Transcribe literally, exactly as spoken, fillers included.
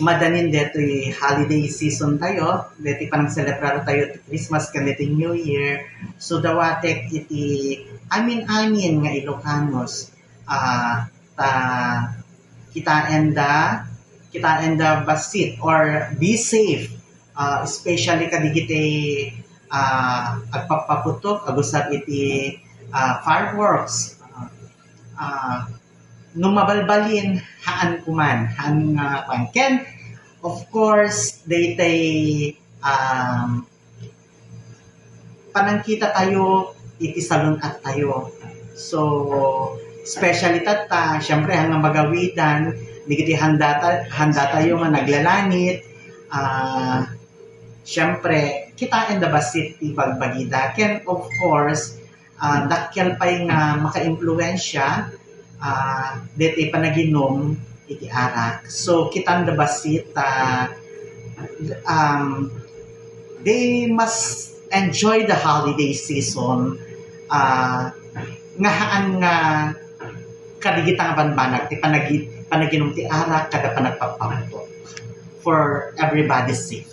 madanin detoy holiday season tayo, deti panangselebrar tayo ti Christmas ken deti New Year. So, dawatek iti amin-amin nga Ilocanos, ah, ta kitaenda, kitaenda bassit or be safe, ah, especially kadigiti, ah, agpappaputok, agusar iti, ah, fireworks. Ah, no mabalbalin, haan kuman, haan nga kuan. Ken, of course, daytay, um, panangkita tayo iti salun-at tayo. So, especially tatta, syempre, hanga magawidan, digiti handa ta-, handa tayo nga naglalangit, ah, syempre, kitaenda bassit ti bagbagida. Ken, of course, ah, dakkel pay nga makaimpluwensya, ah, deti panaginum iti arak. So, kitaenda bassit, ah, um, they must enjoy the holiday season, ah, nga haan nga kadigita nga banbanag ti panagi-, panaginum ti arak kada panagpappaputok for everybody's sake.